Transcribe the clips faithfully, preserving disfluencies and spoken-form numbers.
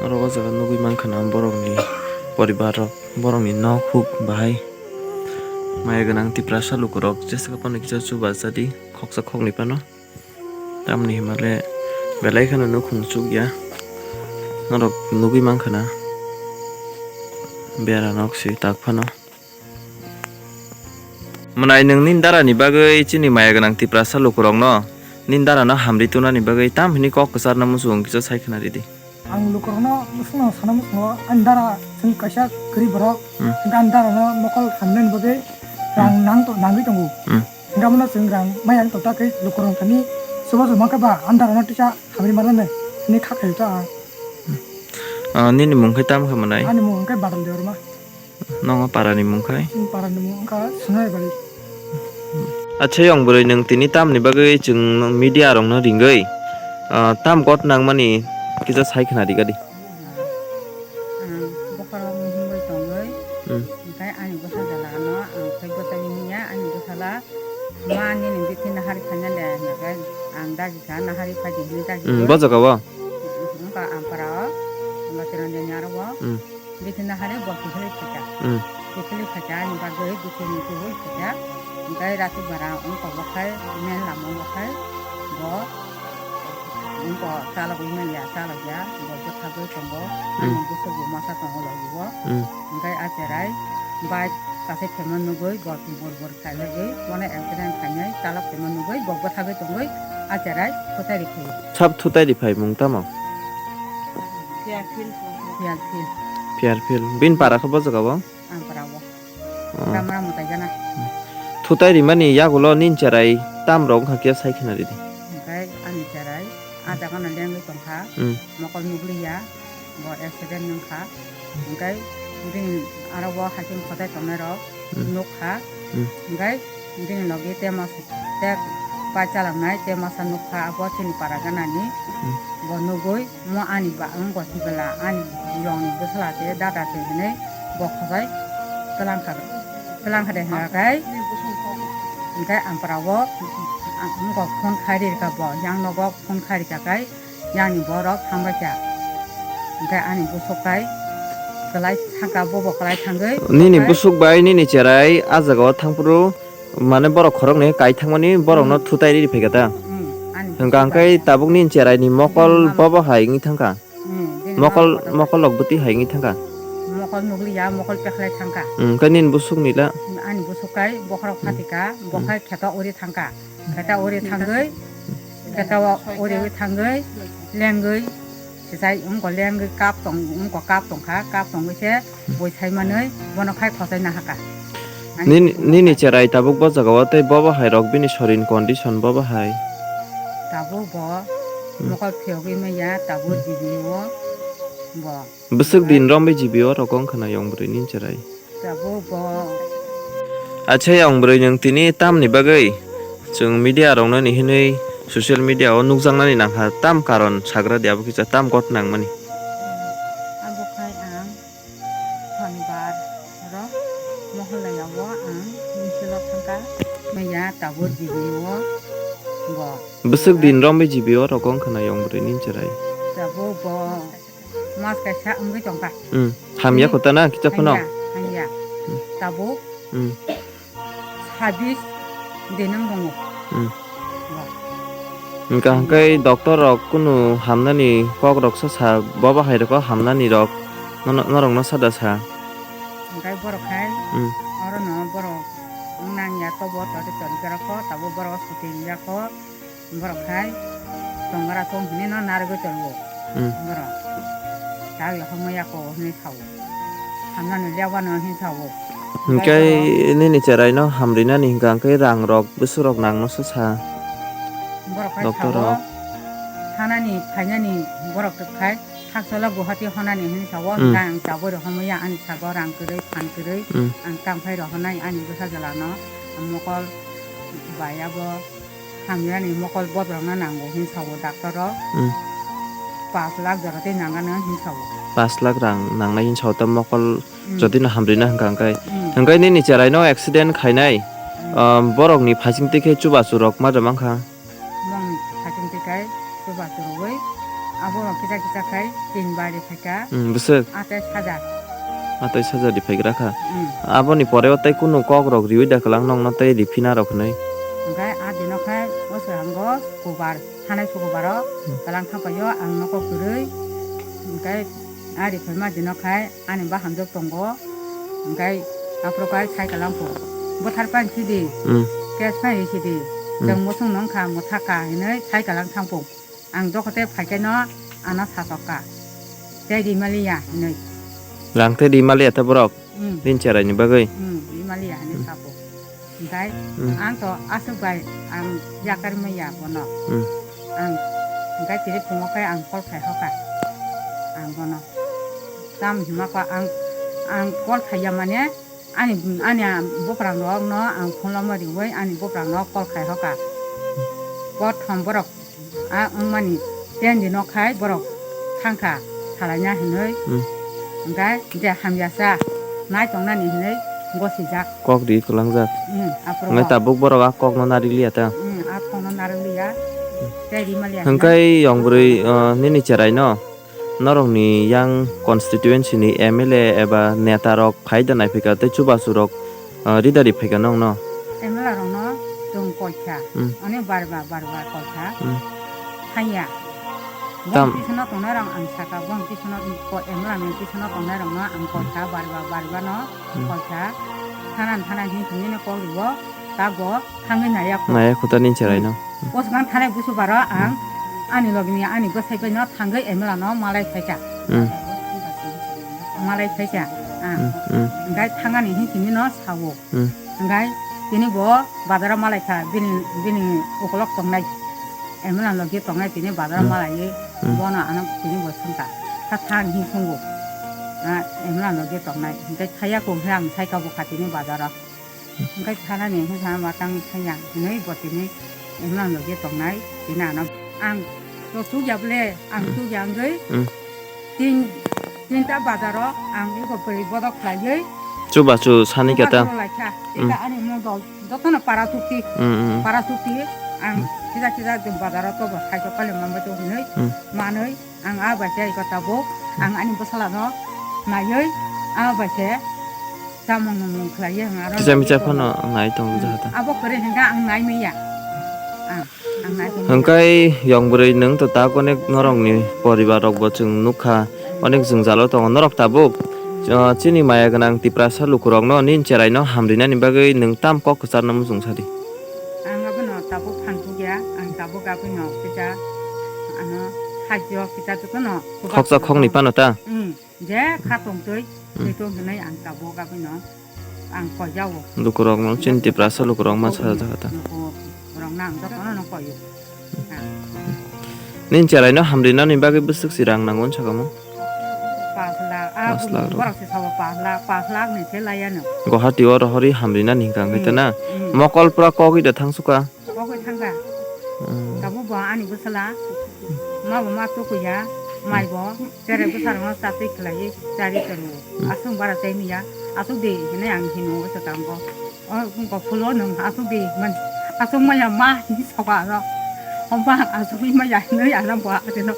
Oro o jaga nugwi mankha na borokni poribar rok, borokni nok huk bahai maya gwnang Tiprasa lukurok jesa phano kisa chubajadi khoksa khoknwi phano. Tamni hwnba le belai kheno nukhung chukya norok nugwi mankha na bera nok se tak phano. Mwnai nwng nini dara ni bagwi chini maya gwnang Tiprasa lukurokno nini dara no hamri tunani bagwi tam hwnwi kok kwcharna muchung kisa sai khna ridi. Ang lukurokno bwswkno sana muchungo ani dara chwng kaisa kwrwi borok. Hmm. Hwnkhe ani dara no mokol hamnani bagwi rang Hmm. nang to-, nangwi tongo. Hmm. Hwnkhe abono chwng rang maya wng tongthai khe lukurok thani chubachu mankha ba ani dara no tisa hamri manani hwnwi kha khaio ta ang. Ah, nini mung khe tamo khe mwnai? Ani mung khe Badal Debbarma. Nongo parani mung khai? Chini parani mung wngkha Sunai Bari. Acha yong bwrwi nwng tini tamni bagwi chwng media rokno ringwi, ah, tam got nangmani kisa sai khna rigadi. Ang bokhorok himwi tongwi, Hmm. hwnkhe ani bwsa jala ano ang phai bwsai himya ani bwsala. Ma nini bithi nahari phanya le hwnka khe ang dagi kha nahari phaidi hwnwi dagi Hmm, kha. Bo jaga o? Wngkha ampara o, wngkha Chiranjani aro o. Hmm. Bithi nahari bo kiphilwi phaikha. Hmm. Kiphilwi phaikha ani bagwi bithi ni kubui phaikha. Hwnkhe rati bara wngkha bo khai main lama bo khai bo wngkha chalogwi manya chalogya bo bwthagwi tongo. Hmm. Ani bwswk bo masa tongo logi o. Hmm. Hwnkhe a cherai bike kasai phaima nugwi bo bor bor Khailagwi bono accident khainai chalok phaima nugwi bo bwthagwi tongwi a cherai thutai rikhaio. Sab thutai riphai mung tamo? Fairfield. Fairfield. Fairfield. Bin para khe bo jaga o? Ang para o. Oh. Tamra mwtai gana. Thutai rimani yagulo nin cherai tam rok wngkha khe sai khna ridi. Hwnkhe ani cherai a jaga no lengwi tongkha. Hmm. Mokol nugliya. Bo accident wngkha, hwnkhe bini aro bo haikhe mwtai tongnairok Hmm. nukha, Hmm. hwnkhe bini logi temo tei bike chaloknai tei masa nukha, abo chini para ganani Hmm. bo nugwi mo ani ba wngkha hibela ani yongni bwsla tei dada twi hwnwi bo khosai kwlangkha, kwlangkha de hwnkha khe hwnkhe ampara o wngkha phone khai rikha bo yang nogo phone khai rikha khe. Yakni borok thangbai kha. Hwnkhe ani bwswk kai kwlai thangkha, bobo kwlai thangwi Nini kwlai busuk bai nini cherai a jaga o thangphuru, mane borok khoroknwi kai thangmani borokno Hmm. thutai riri phaikha ta. Hmm, ani Hwnkha bwswk hwnkhe bai. Tabuk nini cherai ni mokol Hmm, bobo hai wngwi thangkha. Hmm, bini Mokol, mokol kotor. Mokol lok bwtwi hai wngwi thangkha. Mokol nugliya, mokol pekhlai thangkha. Hmm, hwnkhe nini busuk nila. Ani bwswk kai bokhorok Hmm. phatikha, Hmm. bokhai kheto uri thangkha. Keta uri thangwi, keta o uri wi thangwi, lengwi, sisai wngkha lengwi kap tong, wngkha kap tongkha, kap tongwi se bui sai manwi bono khai khosai nahaka. Ani Nini, bwswk nini nahaka. Cherai tabuk bo jaga o tei bobo hai rok bini sorin condition bobo hai. Tabuk bo Hmm. mokol phiyogwi manya, tabuk Hmm. jibini o bo. Bwswk din romwi jibi o rokong khna yong bwrwi ni cherai. Tabuk bo. Acha yong bwrwi nwng tini tamni bagwi chwng media rokno ni hinwi social media o nukjaknani nangkha tam karon sagra di abo kisa tam got nangmani. Abo khai ang Shonibar ro Mohalaya o ang misil o thangkha maya tabuk jibi o bo. Bwswk din romwi jibi o rokong khna yong bwrwi ni cherai. Tabuk bo. Mas kaisa wngwi tongkha. Hmm. Hamya Ni- kota na kicha phano? Hamya, hamya. Hmm. Tabuk Hmm. sabis din wng tongo. Hmm. Ba. Hwnkha hwnkhe doctor rok kunu hamnani kok rok sa sa, bobo hai rok hamnani rok nono, norok no sada sa. Hwnkhe borok hai Hmm. oro no borok wng nang ya tobo todi todi khe rokho, tabuk borok suti ya kho. Borok khai tongra tong hwnwi no narwgwi tongo. Hmm. Borok tak ya homya ko hwnwi sao. Hamnani lewano hwnwi sao. Hwnkhe Borok nini cherai no hamrinani hwnkha hwnkhe rang rok bwswk rok nang no se sa. Borok khai Doctor sao. Rok. Thanani phainani borok khai Thaksola Guwahati honani hwnwi sao. Hmm. Hwnkhe ang tabuk rok homya ani sago rang kwrwi phan kwrwi. Hmm. Ang tangphai rok honai ani bwsa jala no mokol bai abo. Hamyani mokol bodorokno nango hwnwi sao doctor rok. Hmm. Pash lakh jora tei nangano hwnwi sao. Pash lakh rang nangnai hwnwi sao ta mokol Hmm. jotino hamrina hwnkha hwnkhe. Hmm. Hwnkhe nini cherai no accident khainai, Hmm. um, borokni phaising twi khe chubachu rok ma rwmang kha. Mokni phaising twi khe chubachu rwui Abo rok kisa kisa khai tin bar ri phaikha. Hmm, bwswk? Atais hajar. Atais hajar ri phaigra kha. Hmm. Aboni pore o tei kunu kok rok riwi da kwlang nokno tei ri phina rok hinwi? Hwnkhe a dino khai o swrango kubar, thanai sukubaro Hmm. kwlang thapaio ang nokok kwrwi. Hwnkhe a ri phaima dino khai ani bahamjwk tongo. Hwnkhe aphuru khai sai kwlang pho. Bwthar pan sidi. Hmm. Case file sidi. Hmm. Chwng muchung nung kha, mwthak kha hinwi sai kwlang thang pho. Ang dokote phaikhe no ano satok kha. Tei rimaliya hinwi. Rang tei rimaliya ta borok? Hmm. Din cherai ni bagwi? Hmm, rimaliya hinwi Hmm. sapo. Hwnkhe Hmm. ang to aswk bai ang yakar maya bono. Hmm. Ang hwnkhe tini phungo khe ang call khai hoka. Ang bono. Tam hima kha ang, ang call khaiya mane Ani, ani a buprang rok no ang phone lama riwi ani buprang no call khai hoka. Kothom borok a wngmani ten dino khai borok thangkha salaina hinwi. Hmm. Hwnkhe je hamya sa nai tongnani hinwi gosijak. Kok ri kwlangjak. Hmm, aphuru Hwnkhe bo. Tabuk borok a kok no narikliya ta? Hmm, a kok no narikliya. Tei rimaliya Hwnkhe hinwi. Yong bwrwi, uh, nini cherai no? Norokni yang constituency ni M L A eba neta rok phai da nai phai kha tei chubachu rok, ah, rida ri phai kha nokno? M L A rokno chwng koi kha. Hmm. Ani bar bar bar bar koi kha. Hmm. Haiya. Tam- Bong kisono tongnai rok ang saka, bong kisono ko M L A ni kisono tongnai rokno ang koi kha, bar bar bar bar no Hmm. koi kha. Thanan thanan hin thini no kok ribo, ta bo thangwi naiya kho. Naiya kho ta nini cherai no. Hmm. Bosong thanai busu baro ang Hmm. ani logini ani bwsai bai no thangwi M L A no malai phaikha. Hmm. Malai phaikha. Ah. Hmm, hmm. Hwnkhe thangani hin thini no sawo. Hmm. Hwnkhe tini bo bazaro malai kha bini, bini ukolok tongnai. M L A logi tongnai tini bazaro Hmm. malaiwi Hmm. bono ano tini bo swngkha. Kha thang hin thungo. Ah, M L A logi tongnai. Hwnkhe thaya kho hwnkhe ang sai kabo kha tini bazaro. Hwnkhe thanani hwnkha ma tang thaya hinwi bo tini imang logi tongnai tini ano ang to chukya ble ang Hmm. chukya wngwi Hmm. tin tinta bazaro ang eko bwrwi bodok khlaiwi Chubachu sani chubachu khe ta. Laikha Hmm. eka ani mo dol jotono para chukti Hmm, hmm. para chukti ang Hmm. kisa kisa bazaro to bo khaito kale mambai to hinwi Hmm. manwi Ang a bai se iko tabuk, ang ani bwsala no naiwi a bai se chamung nung nung khlaiwi ang aro Kisa naiwi misa tongo. Phano nai tongo Hmm. Jahata. Abo kwrwi hwnkha ang nai manya. Ang, ang nai manya. Hwnkhe yong bwrwi nwng to tak onek norokni poribar rok bo chwng nukha, onek jwngjalo tongo norok tabuk. Ah, chini maya gwnang Tiprasa lukurokno nini cheraino hamrinani bagwi nwng tam kok kwcharno muchung sadi. Ang abono tabuk phan thukya, ang tabuk abono kisa ano hajjo kisa jotono Khoksa khokni pano ta? Hmm, je kha tongtwi, Hmm. twi tong hinwi ang tabuk abono ang koijao. Lukurokno chini Tiprasa lukurok ma Lukurok sa jaga ta. Lukurokno ang jotono no koio. Nini cheraino hamrinani bagwi bwswk si rang nango wngsa kamo? Pas lakh. Ah, Pas lakh. Borok se sabo pas lakh, pas lakh ni se laiya no. Guwahati o rohorwi hamrinani hwnkha hwnkhe Hmm, ta na? Hmm. Mokol pura kogwi da thangsuka? Kogwi thangkha. Hmm. Tabuk bo ani bwsala. Ma bo ma tukuya, mai bo, tere bwsarokno chatwi khlaiwi, chari tongo. Hmm. Aswk bara chai manya, aswk di hinwi ang hino se tangbo. O wngkha phulo nwng aswk di man, aswk manya ma hinwi soka ano. Omo aswk manya hinwi ano bo atino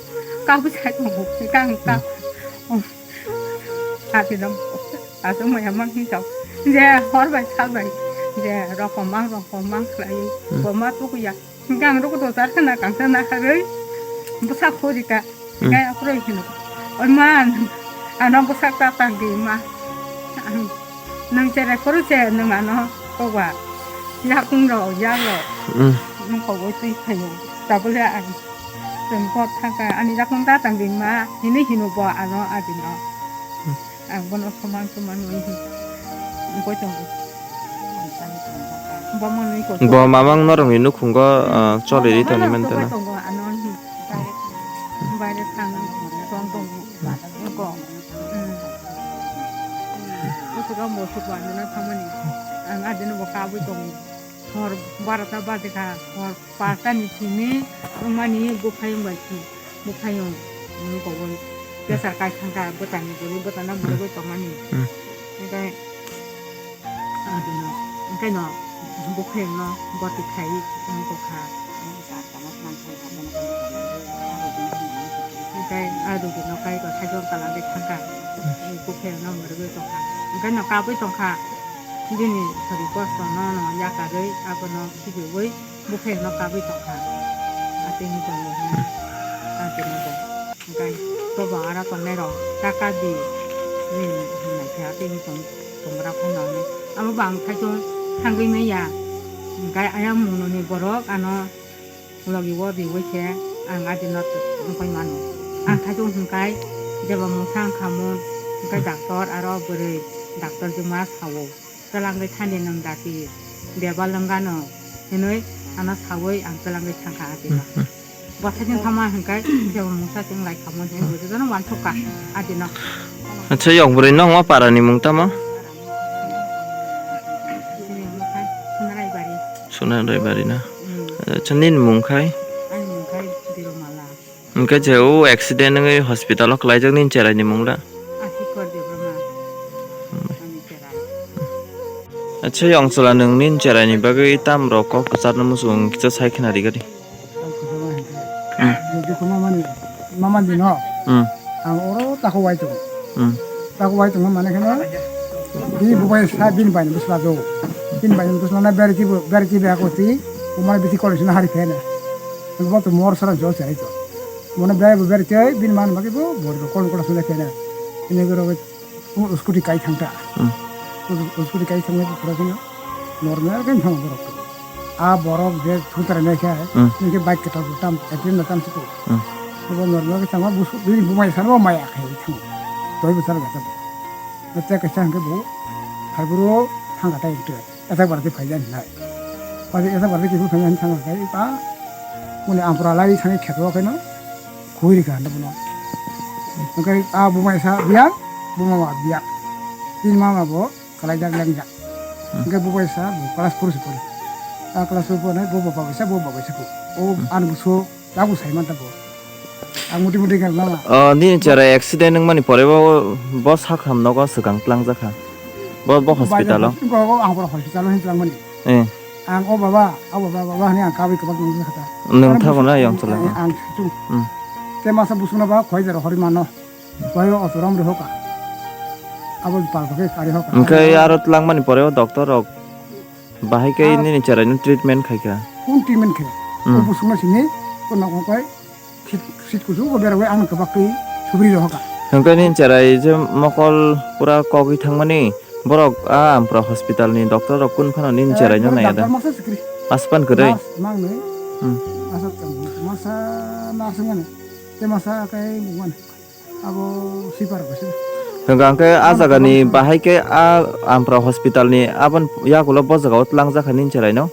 kabwi sai tongo, kang kang. Hmm. Atino aswk manya ma hinwi sok. Je hor bai sal bai, je rokom mang rokom mang khlaiwi, Hmm. bo ma tukuya. Hingke ang rokto jar khna kangsa naharwi bwsak khorika. Hmm. Hingke aphuru hino, "Oi ma, ano bwsak ta tang di ma. Ang nwng cherai phuru se nwng ano koba yakung rok, yak rok." Hmm. Nwng kogwi twi phaio. Tabole ang chwng pot thangka, "Ani yakung ta tang di ma," hinwi hino bo ano adino. Hmm. Ang bono somang somang wi hi. Ang koi tongo. Bo mani koi Bo tongo. Mamang norokni nukhungo, Hmm. ah, choli Bo ri toni mamang man tana. Koi tongo, ano hi. Baire thang tong tongo. Hmm. Ko. Hmm. Ko suka mo suka nuna thamani. Ang adino bo kabui tongo. Hor barota baje kha, hor pasta ni simi wngmani buphayung bai si, buphayung, mm, kobon pressure kai thangkha, bwtangni guri bwtangna Hmm. murugwi tongmani. Hmm. Hingke, ah, bini, hingke no buphayungno boti khai wngkha. Tei a rugino kai rw thaijwng kwlangwi thangkha. Buphang no mwrwgwi tongkha. Hwnkhe no kabwi tongkha. Bini sori kosto no no yakarwi abono khibiwi buphang no kabwi tongkha. Atwini tongo hwnwi atwino bo. Hwnkhe bobo aro tongnai rok taka di. Bini hwnwi khe atwini tong tongra phano hwnwi. Abo bo ang thaijwng thangwi manya. Hwnkhe ayang mungno ni borok ano Logi o riwi khe ang adino wngwi mano. Ang thaijwng hwnkhai jeba mungsa wngkha mun, hwnkhe doctor aro bwrwi doctor jwma sao, "Twlangwi thani nwng dati, bebal wngano," hwnwi ano saui ang twlangwi thangkha adino. Bo thaijwng thangma hwnkhai jeba mungsa chwng lai kha mun hwnwi bwrwi jono uansukha adino. Acha, yok bwrwi nokma parani mung tamo? Sini mungkhai Sonarai Bari. Sonarai Bari na? Hmm. Acha, nini mung khai? Ani mung khai Diromala. Hwnkhe je o accident wngwi hospital o kwlaijak nini cherai ni mung la? Asikor Debbarma. Hmm. Ani cherai. Acha, yong chwla nwng nini cherai ni bagwi tam rok kok kwchar no muchung kisa sai khna rigadi. Hmm. Dukhuma mani, mama dino. Hmm. Ang oro tako wai tongo. Hmm. Tako wai tongo mane kheno, bini bubai sa bini bai bwsla do. Bini bai bwsla na beri chibo, beri chibo ako ti, umar bisi college na hari phena. Bo to mor sara jo chai to. Mona beri bo beri chai, bini man bagi bo, bor ko college na phena. Ini goro Scooty kai thang ta. Hmm. Scooty kai thang ta pura kino normal kan thang borok. A borok je thutara nai kha, hmm, nike bike ketal tam, etin na tam siku. Hmm. Bo normal ke thang bu, bini bumai sar bo maya khai thang. Toi besar ga ta. Te kaisa hwnkhe bo hai boro thang kha tai ekte. Eta barati phai jani nai. Pari eta barati kibu phai jani thang kha tai ba. Muni ampra lai thani kheto khe no. Khui ri kha handa bono. Hwnkhe a bumai sa biya, buma ma biya. Tin mama bo kalai jak leng jak. Hmm. Hwnkhe bumai sa bo class four se pori. A class four pori bo baba sa bo baba sa ko. O, hmm, an buso. Tabuk sai man tabuk. Ang muti muti khe mama. O, nini cherai accident wngmani pore bo, bo sakham nogo swkang tlangjak kha. Bo, bo hospital o. Bo, bo, ang pura hospital o hin tlangmani. Eh. Ang o baba, o baba, baba hani ang kabui kabak nung kha ta. Nung thago na yang chwla. Ang, ang situ. Hmm. Te masa busung na ba khoi jaro hori mano. Khoi o otorom re hoka. Abo pal ke kari hoka. Hwnkhe aro tlangmani pore o doctor rok bahai khe, ah, nini cherai no treatment khai kha. Kun treatment khe. Hmm. O busung na sini, ko na ko kai. Sit, sit kusu bo berok ang kabak twi subri rohor ka. Hwnkhe nini cherai je mokol pura kogwi thangmani borok a Ampura hospital ni doctor rok kun phano nini cherai no nai da. Doctor masa sikri. Aspan kwrwi. Nurse mang nai. Hmm. Asa tang masa nurse ngani. Te masa kai mungmani. Abo sipar basi. Hwnkhe ang khe a jaga ni bahai khe a Ampura hospital ni abon yakulo bo jaga o tlangjak kha nini cherai no.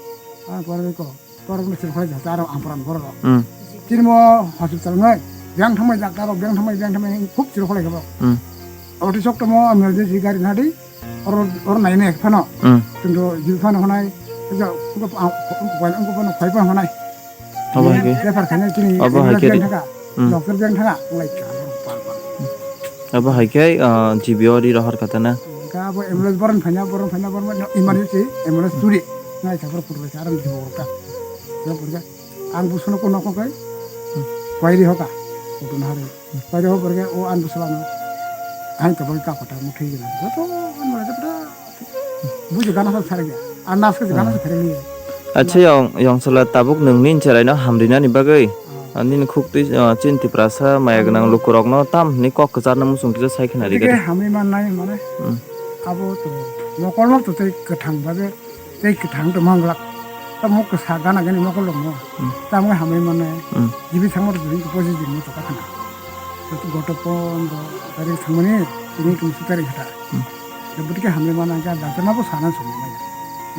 Ah, pore ko. Borok no chirokhlai jata aro ang pran borok rok. Hmm. Chini mo hospital ngai beng thamai doctor rok beng thamai beng thamai khub chirokhlai khe borok. Hmm. Oti sok tomo emergency gari nadi oro oro nai nai phano. Hmm. Tungdo jil phano honai ja ko ang ko phano khoi phano honai. Abo hai khe. Refer khaina chini abo hai khe beng thaka. Hmm. Doctor beng thaka ngai ka borok pal pal. Abo hai khe, ah, G B o ri rohor kha ta na. Ka abo ambulance boron phanya boron phanya boron emergency ambulance turi. Ngai ka borok purbai ka aram jibo ka. Ang busono ko nokho kai. Kwairi hoka. Utu nahari. Kwairi ho borge o ang busala no. Ang ka borge ka kota muthai gina. Joto ang mala jabda. Bujo gana sa sare gya. Ang nas ka gana sa sare gya. Acha yong, yong sala tabuk nung nin cherai no hamri nani bagwi. Ah. Nini khuk twi, ah, chin Tiprasa maya gwnang lukurok no tam hwnwi kok kwchar no muchung kisa sai khna ri gari. Hamri man nai mane. Hmm. Abo to mokol no to tei kwthang bagwi. Tei kwthang tongma wng glak. Tamo kwsa gana gani mokol rokno. Hmm. Tamo hamwi mannai. Hmm. Jibi thangma rok jibin pochis din muchung kha khana. Goto pondro tarik thangmani tini tungsi tarik hata. Hmm. Bwtwi khe hamwi mannai khe doctor no bo sana songwi maya.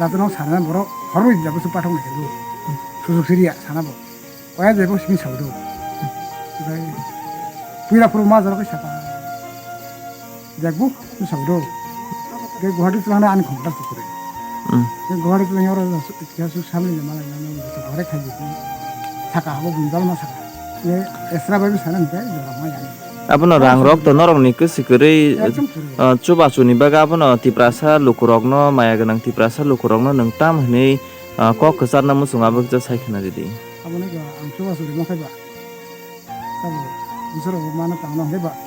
Doctor no sana borok horwi jabo se pathok nai khe. Hmm. Susuk siriya sana bo. Oya jebo simi sawi do. Bai. Puila puru ma jaro kai saka. Jagbu sawi do. Ke Guwahati tulangna ani khomta sukuri. Hmm. Ke Guwahati tulang oro ya su samni jama lai nang nang Guwahati khai jiki. Saka abo bunjal ma saka. Ye esra bai sana nte jora ma ya. Abono rang rok to norok ni kwsi kwrwi, ekdom kwrwi. Ah, chubachu ni baga abono Tiprasa lukurokno maya gwnang Tiprasa lukurokno nwng tam hwnwi Ah, kok kwcharna muchung abo kisa sai khna ridi. Aboni khe ang chubachu rima khe ba. Tamo Jora bo mano tangno hwnwi ba.